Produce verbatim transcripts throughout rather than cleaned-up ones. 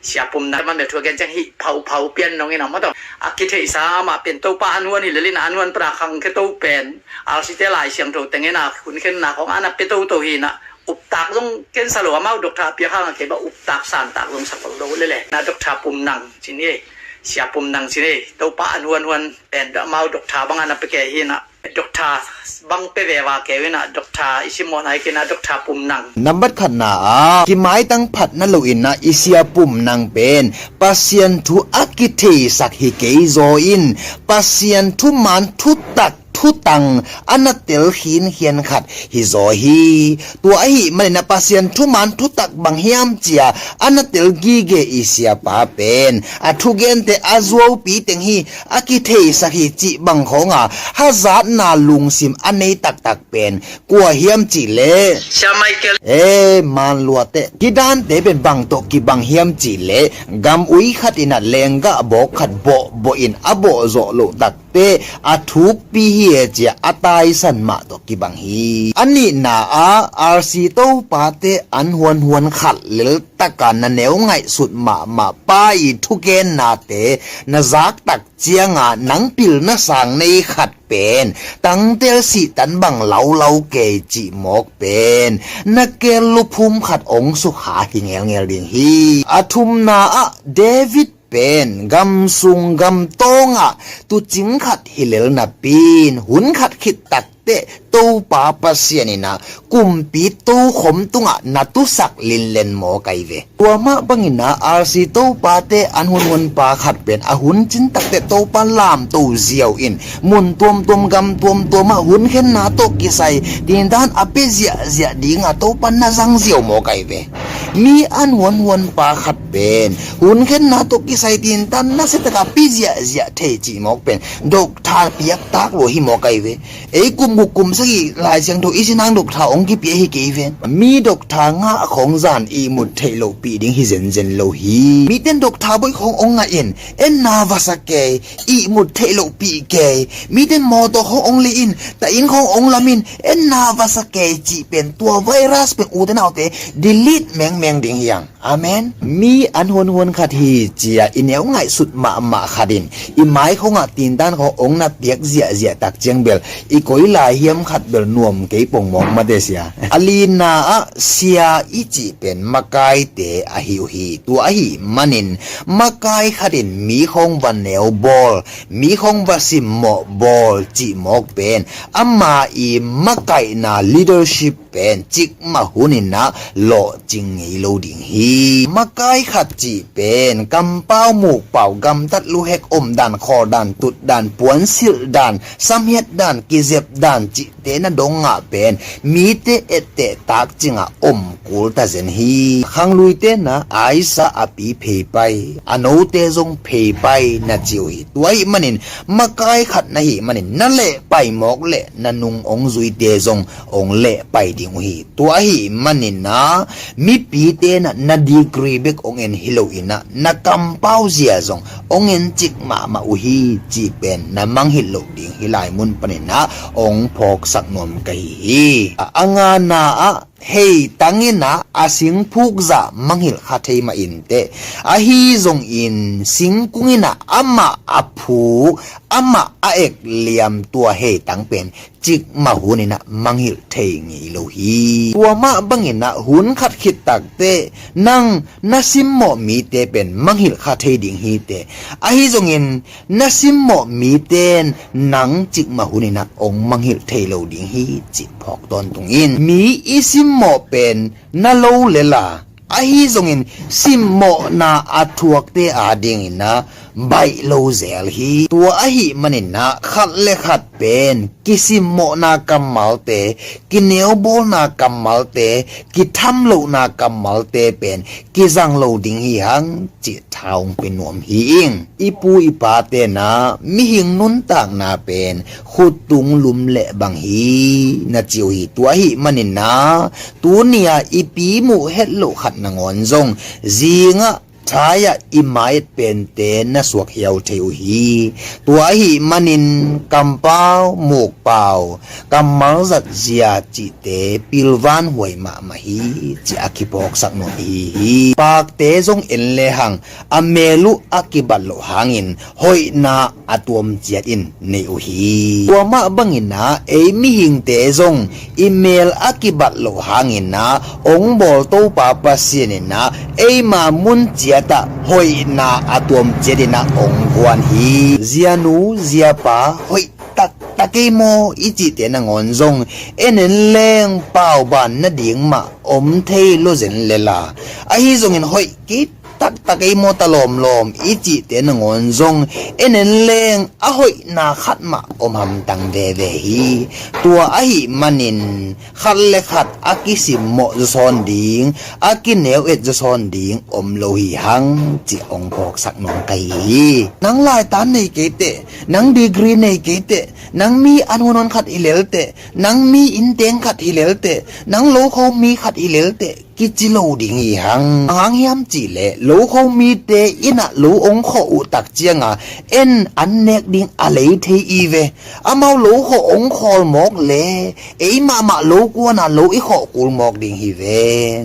Sia Pum Nang, man bia thu a gen ciang hih phauphau pian nong in a maw tawh, a kitheihsa amah pen Topa an huan hi lel in, an huan pana khangkhia to pen, R C te Lai Siangtho teng in a hun khenna khawng a na pia toto hi in a, uptak zong kensa lo, amau doctor a piak hang a kei bang uptak santak zong sak lo lele. Na Doctor Pum Nang ci ni, Sia Pum Nang ci ni, Topa an huan huan pen amau doctor bang a na pia kei hi in a, doctor bang pia veva kei uh in a, doctor i simmawhna hi kei in a, Doctor Pum Nang. Nambat khatna ah kimaitang phat na lo in a, i Sia Pum Nang pen Pasian thu a kitheisak hi kei zaw in, Pasian thuman thutak thutang a na tel khinkhian khat hi zaw hi. Tua ahih manin a Pasian thuman thutak bang hiam cia a na tel gige i siapa pen a thugente a zuaupi teng hi, a kitheisak hi cih bang khawng a hazatna lungsim a nei taktak pen kua hiam cih leh Sia Michael, e, Manluate. Hih dante pen bang tawh kibang hiam cih leh gam ui khat in a lenggah bawk khat bawhbawh in a bawh zawh loh tak te a thukpi hi e cia a taisan mah tawh kibang hi. A nihna ah R C topate an huanhuan khat lel taka na neu ngaihsut mahmah pa i thukennate na zaktak cianga nang pilna sang nei khat pen tangtel sihtan bang laulau kei cih mawk pen na kel luphum khat ong sukha hi ngelngel ding hi. A thumna ah David pen gamsung gamtawngah tucing khat hi lel napi in hun khat khit takteh Topa Pasian in a kumpi tokhom tungah na tusak linlen mawk ai ve. Tua mah bangin a R C topate an hunhunpa khat pen a hun cin takteh Topa lamto ziau in mun tuamtuam gam tuamtuamah hun khenna tawh kisai tindan a pia ziahziah dinga Topa na zang ziau mawk ai ve. Mi an huanhuanpa khat pen hun khenna tawh kisai tintan nasia taka pi ziahziah thei cih mawk pen doctor piaktak lua hi mawk ai ve. Ei kum guk kum sagih Lai Siangtho i sinang doctor ong kipia hi kei ve. Mi doctor ngah khawng zan ihmut theih lohpih ding hi zenzen lo hi. Miten doctor boih khawng ong ngah in, enna vasa kei, ihmut theih lohpih kei. Miten mawtaw khawng ong lei in, ta inn khawng ong lam in, enna vasa kei cih pen tua virus pen ute naute delete mengmeng ding hi ang. Amen. Mi an huanhuan khat hi cia i neu ngaihsut mahmah khat in i mai khawngah tintan khawng ong na piak ziahziah tak ciang bel i koi lai hiam khat bel nuam kei pongmawk mate sia. A lina ah sia i cih pen makaite ahi uh hi. Tua ahi manin makai khat in mi khawng va neu bawl, mi khawng va simmawh bawl cih mawk pen ama i makaihna leadership pen cikmah hunin ah lawhcing ngei lo ding hi. Makai khat cih pen kampau mukpau gamtat luhek omdan khawldan tutdan puansilhdan samhiatdan kizepdan cihte na dong ngah pen mite etteh takcingah om kul tazen hi. Khangluite na aisa a pi pheipai a note zong pheipai na ci uh hi. Tua ahi manin makai khat na hi manin na lehpai mawk leh na nung ong zuite zong ong lehpai ding uh hi. Tua ahi manin ah mipite na na degree bek ong en hi lo in ah na kampau zia zong ong en cik mahmah uh hi cih pen na mangngilh loh ding hi lai mun panin ah ong phawksak nuam ka hi hi. A ngana ah heitang in ah a singphuk zah mangngilh kha thei mah inteh, ahi zongin singkung in ah amah a phuk amah a ek liam tua heitang pen cikmah hunin ah mangngilh thei ngei lo hi. Tua mah bangin ah hun khat khit takteh nang na simmawh mite pen mangngilh kha thei ding hiteh, ahi zongin na simmawh mite in nang cikmah hunin ah ong mangngilh thei lo ding hi cih phawk tawntung in. Mi i simmawh pen na lo lel a, ahi zongin simmawhna a thuakte adingin ah baih lo zel hi. Tua ahi manin ah khat le khat pen kisimmawhna kammalte, kineubawlna kammalte, kithamlohna kammalte pen kizang lo ding hi hang cih tha ong pia nuam hi ing. I pu i pate na mihing nuntakna pen khuttung lum leh bang hi na ci uh hi. Tua ahi manin ah tuni-a i pi muh het loh khat nangawn zong zingah Thai-ah i mai-et pente na suak hiau thei uh hi. Tua ahih manin kampau, mukpau, kammal zatzia cihte pilvan huai mahmah hi, ci a kiphawksak nuam ihi hi. Pakte zong en lehang a mel uh a kibat loh hangin hoihna a tuam ciat in nei uh hi. Tua mah bangin ah ei mihingte zong i mel a kibat loh hangin ah ong bawl Topa Pasian in ah eima mun ciatah hoihna a tuam ciat in ah ong guan hi. Zianu ziapa hoih taktak ei maw i cihte nangawn zong en en leng pauban nading mah om thei lo zen lela, ahi zongin hoih kip taktak ei maw ta lawmlawm i cihte nangawn zong en en leng a hoihna khat mah om hamtang veve hi. Tua ahih manin khat le khat a kisimmawh zawsawn ding, a kineu-et zawsawn ding om lo hi hang, ci ong phawksak nuam ka hi hi. Nang laitan nei kei teh, nang degree nei kei teh, nang mi an huan khat hi lel teh, nang mi innteng khat hi lel teh, nang lokho mi khat hi lel teh, kici lo ding hi hang. Bang hang hiam cihleh lokho mite in ah lo ong khawh uh tak cianga en an nek ding a lei thei i ve. Amau lo khawh ong khawl mawk le ei mahmah lo kuana lo i khawh kul mawk ding hi ve.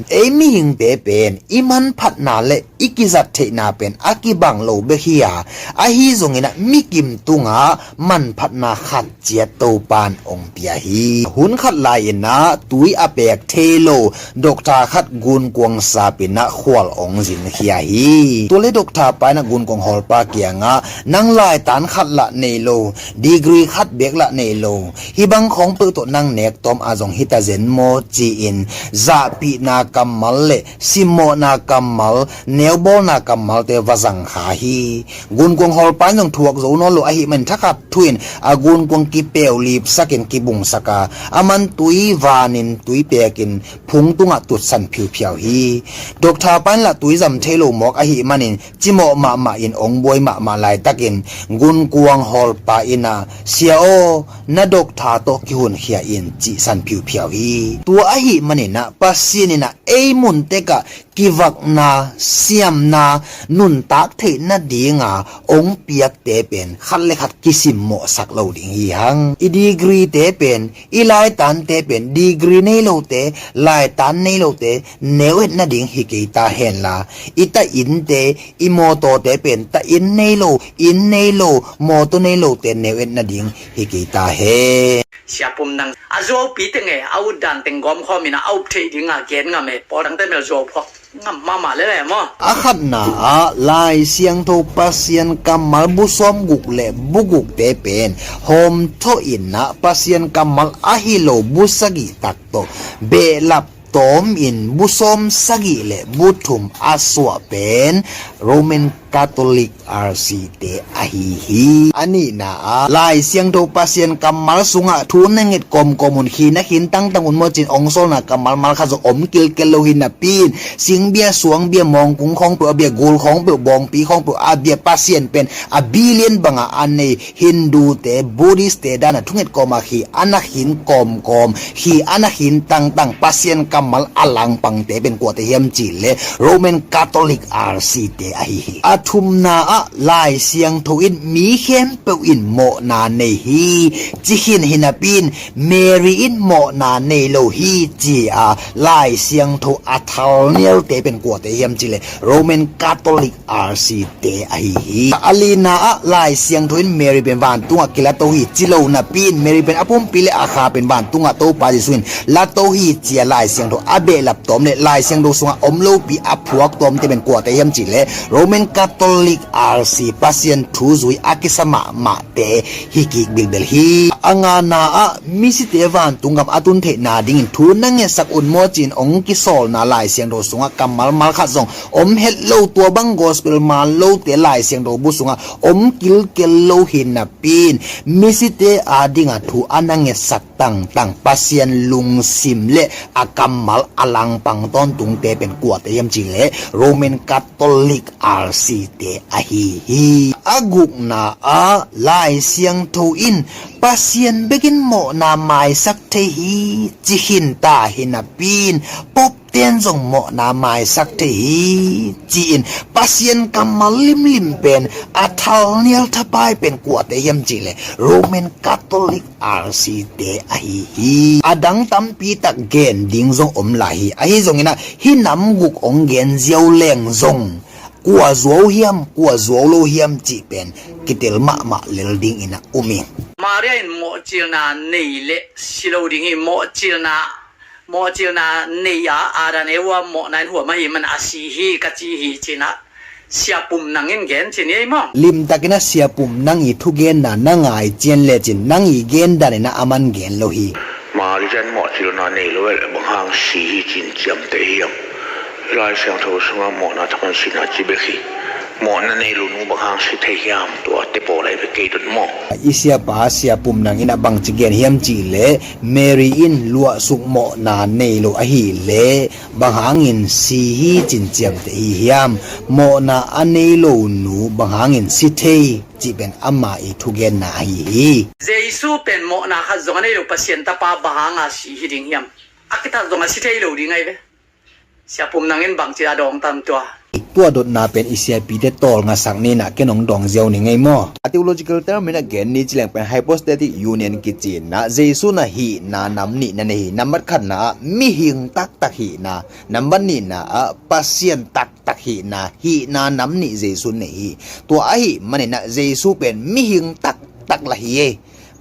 Ei mihingte pen i manphatna le i kizat theihna pen a kibang lo bek hi a, ahi zongin ah mikim tungah manphatna khat ciat Topan ong pia hi. Hun khat lai-in ah tui a pek thei lo doctor khat gunkuang sapin ah khual ong zinkhia hi. Tua le doctor pa in ah gunkuang hawlpa kiangah, nang laitan khat lah nei lo, degree khat bek lah nei lo, hih bang khawng peuh tawh nang nek tawm a zong hita zen maw, ci-in zahpihna kammal le simmawhna kammal, neubawlna kammalte va zangkha hi. Gunkuang hawlpa in zong thuak zo nawn lo ahih manin thakhat thu-in a gunkuang kipeu lipsakin kibungsak a, aman tui vanin tui pekin phung tungah tutsan phiuphiau hi. Doctor pa in lah tui zam thei lo mawk ahih manin cimawh mahmah in ong buai mahmah laitakin gunkuang hawlpa in ah, sia aw, na doctor tawh kihunkhia in, cihsan phiuphiau hi. Tua ahih manin ah Pasian in ah ei mun tekah kivakna, siamna, nuntak theih nadinga ong piakte pen khat le khat kisimmawhsak lo ding hi hang. I degree-te pen, i laitante pen, degree nei lote, laitan nei lote neu-et nading hi kei ta henla, i ta innte, i mawtawte pen ta inn nei lo, inn nei lo, mawtaw nei lote neu-et nading hi kei ta hen. Siapum nang a zuaupi teng e, a utdan teng gawmkhawm in a up theih dinga gen ngam e, pawltangte mel zuau phawk ngam mahmah lel e maw? A khatna ah Lai Siangtho Pasian kammal bu sawm guk le bu gukte pen hawmthawh in ah Pasian kammal ahi lo bu sagih tak tawh behlap tawmin bu sawm sagih le bu thum a suah pen Roman Catholic R C te ahi hi. A nihna ah Lai Siangtho Pasian kammal sungah thu na nget kawmkawm un, khin a khin tangtang un maw cin ong sawlna kammal malkhat zong om kilkel lo hi napi-in, singbia, suangbia, mawngkung khawng peuh a bia, gul khawng peuh, bawngpi khawng peuh a bia, Pasian pen a billion banga a nei Hindute, Buddhistte dana thunget kawma khi a na khin kawmkawm, khi a na khin tangtang Pasian kammal a langpangte pen kuate hiam cihleh Roman Catholic R C te ahi hi. A thumna ah Lai Siangtho in mi khempeuh in mawhna nei hi, ci khin hi napi-in Mary in mawhna nei lo hi, ci-a Lai Siangtho a thalnialte pen kuate hiam cihleh Roman Catholic R C te ahi hi. A lina ah Lai Siangtho in Mary pen vantungah kilato hi ci lo napi-in Mary pen a pumpi le a kha pen vantungah Topa Jesu in lato hi ci-a Lai Siangtho a behlap tawm le Lai Siangtho sungah om lopi a phuak tawmte pen kuate hiam cihleh Roman Catholic R C, Pasian thu zui a kisa mahmahte hi kik bilbel hi. A ngana ah misite vantung gam a tun theihna dingin thu na ngetsak un maw cin ong kisawlna Lai Siangtho sungah kammal malkhat zong om het lo, tua bang gospel man lote Lai Siangtho bu sungah om kilkel lo hi napi-in misite adinga thu a na ngetsak tangtang Pasian lungsim le a kammal a langpang tawntungte pen kuate hiam cihleh Roman Catholic R C te ahi hi. A gukna ah Lai Siangtho in Pasian bekin mawhna maisak thei hi, ci khin ta hi napi-in Pope ten zong mawhna maisak thei hi, ci-in Pasian kammal limlim pen a thalnial thapai pen kuate hiam cihleh Roman Catholic R C te ahi hi. A dang tampi tak gen ding zong om lai hi. Ahi zongin ah hih nam guk hong gen ziau leng zong kua zuau hiam, kua zuau lo hiam cih pen kitel mahmah lel dingin a um hi. Maria in mawhcilna nei le si lo ding hi. Mawhcilna, mawhcilna nei a Adam Eva mawhna in huam ahih man a si hi ka ci hi, ci-in ah Sia Pum Nang in gen ci ni ei maw? Limtakin a Sia Pum Nang i thugenna na ngai cian lecin nang i gen danin ah aman gen lo hi. Maria in mawhcilna nei lo eh, bang hang si hi ci-in ciamteh hiam? Lai Siangtho sungah mawhna thaman sihna ci bek hi. Mawhna nei lo nu bang hang si thei hiam? Tuate pawl ahi bek kei dot maw? I siapa Sia Pum Nang in ah bangci gen hiam cihleh Mary in luahsuk mawhna nei lo ahihleh bang hangin si hi ci-in ciamteh hi hiam? Mawhna a nei lo nu bang hangin si thei cih pen ama i thugenna ahi hi. Jesu pen mawhna khat zong a nei lo Pasian tapa bang hanga si hi ding hiam? A kithat zong a si thei lo ding ahi ve. Sia Pum Nang in bangci a dawng tam tua? Tua dotna pen i siapite tawlngasak ni-in ah ken hong dawng ziau ning ei maw? A theological term in a gen ni ci leng pen hypostatic union kici-in ah Jesu in ah hihna nam nih na nei hi. Nambat khatna ah mihing taktak hihna, nambat nihna ah Pasian taktak hihna, hihna nam nih Jesu in nei hi. Tua ahih manin ah Jesu pen mihing taktak lah hi ei.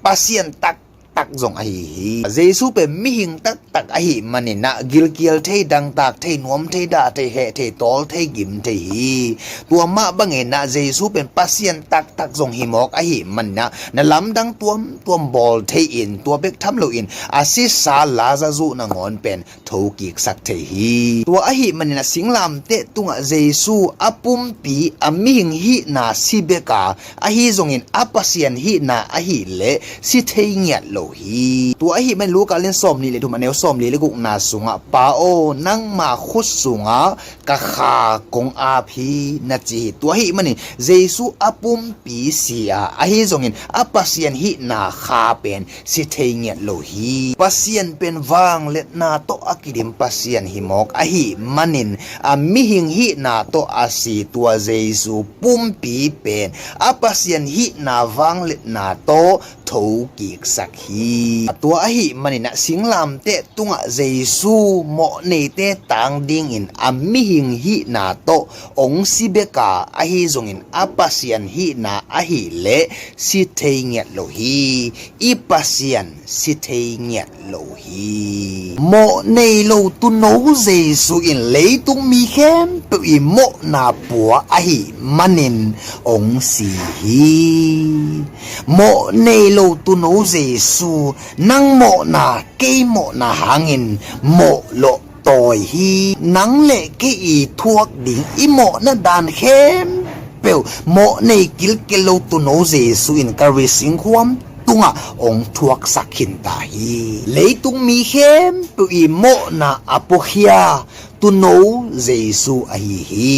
Pasian tak tak zong ahi hi. Jesu pen mihing taktak ahih manin ah gilkial thei, dangtak thei, nuam thei, dah thei, heh thei, tawl thei, gim thei hi. Tua mah bangin ah Jesu pen Pasian taktak zong hi mawk ahih manin ah na lamdang tuamtuam bawl thei-in tua bek tham loin a sisa Lazarus nangawn pen thokiksak thei hi. Tua ahih manin a singlamteh tungah Jesu a pumpi a mihing hihna si bek a, ahi zongin a Pasian hihna ahih leh si thei ngiat lo hi. Tua ahih manin Luka lian sawmnih le thum a neu sawmli le gukna sungah, Pa aw, nangma khut sungah ka kha kong ap hi, na ci hi. Tua ahih manin Jesu a pumpi si a, ahi zongin a Pasian hihna kha pen si thei ngiat lo hi. Pasian pen vangliatna tawh a kidim Pasian hi mawk ahih manin a mihing hihna tawh a si tua Jesu pumpi pen a Pasian hihna vangliatna tawh thokiksak hi. Tua ahih manin ah singlamteh tungah Jesu mawhneite tang dingin a mihing hihna tawh hong si bek a, ahi zongin a Pasian hihna ahih leh si thei ngiat lo hi. I Pasian si thei ngiat lo hi. Mawh nei lo tuuno Jesu in leitung mi khempeuh i mawhna pua ahih manin hong si hi. Mawh nei lo tuuno Jesu, nang mawhna kei mawhna hangin mawh lawh tawi hi. Nang le kei i thuak ding i mawhna dan khempeuh mawh nei kilkel lo tuuno Jesu in Kalvari singkhuam tungah hong thuaksak khin ta hi. Leitung mi khempeuh i mawhna a puakhia tuuno Jesu ahi hi.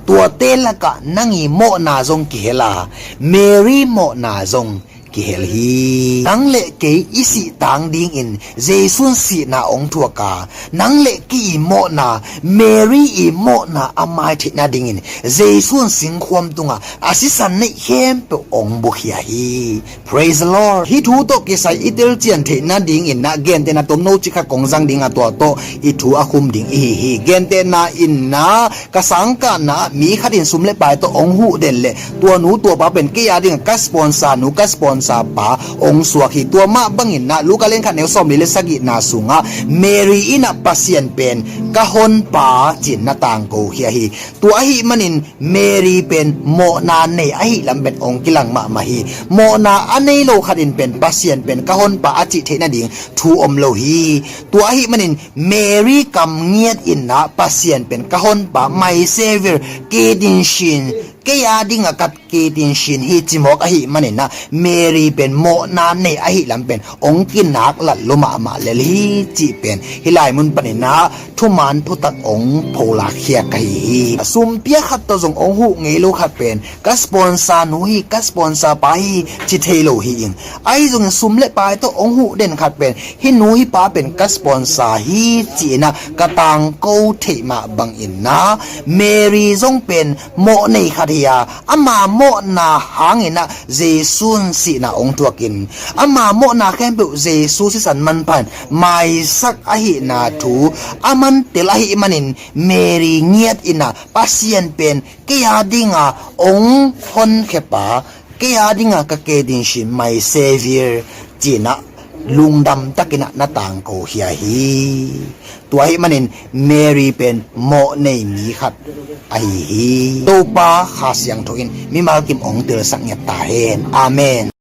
Tuate lakah nang i mawhna zong kihel a, Mary mawhna zong kihel hi. Nang le kei i sih tang dingin Jesu in sihna hong thuak a, nang le kei i mawhna, Mary i mawhna a mai theih nadingin Jesu in singkhuam tungah a sisan neih khempeuh hong buakhia hi. Praise the Lord. Hih thu tawh kisai i telcian theih nadingin ah gentehna tomno cik khat kong zang ding a, tua tawh i thu a khum ding i hi hi. Gentehna in ah ka sangkahna ah mi khat in sum le pai tawh hong huh den leh tua nu tua pa pen kei a dingah ka sponsor nu ka sponsor pa hong suak hi. Tua mah bangin ah Luka lian khat neu sawmli le sagihna sungah Mary in ah Pasian pen ka honpa ci-in na tangko khia hi. Tua ahih manin Mary pen mawhna nei ahih lam pen hong kilang mahmah hi. Mawhna a nei lo khat in pen Pasian pen ka honpa a cih theih nading thu om lo hi. Tua ahih manin Mary kam ngiat in ah Pasian pen ka honpa, my Savior, kei din shin kei a dingah ka kitinsin hi ci mawk ahih maninah Mary pen mawhna nei ahih lam pen hong kinak lat lua mahmah lel hi cih pen hih lai mun paninah thuman thutak hong pholak khiak ahi hi. Sumpiak khat tawh zong hong huh ngei lo khat pen ka sponsor nu hi, ka sponsor pa hi ci thei lo hi in, ahi zongin sum le pai tawh hong huh den khat pen hih nu hih pa pen ka sponsor hi ci-inah ka tangko theih mah banginah Mary zong pen mawh nei khat hi-a, ama mawhna hanginah Jesu in sihna hong thuakin ama mawhna khempeuh Jesu sisan manpha in maisak ahihna thu a man tel ahih manin Mary ngiat inah Pasian pen kei a dinga hong honkhia pa, kei a dinga ka kitinsin, my Savior, ci-inah lungdam takinah na tangko hi ahi. Tua ahih manin Mary pen mawh nei mi khat ahi hi. Topa Kha Siangtho in mimal kim hong telsak ngiat ta hen. Amen.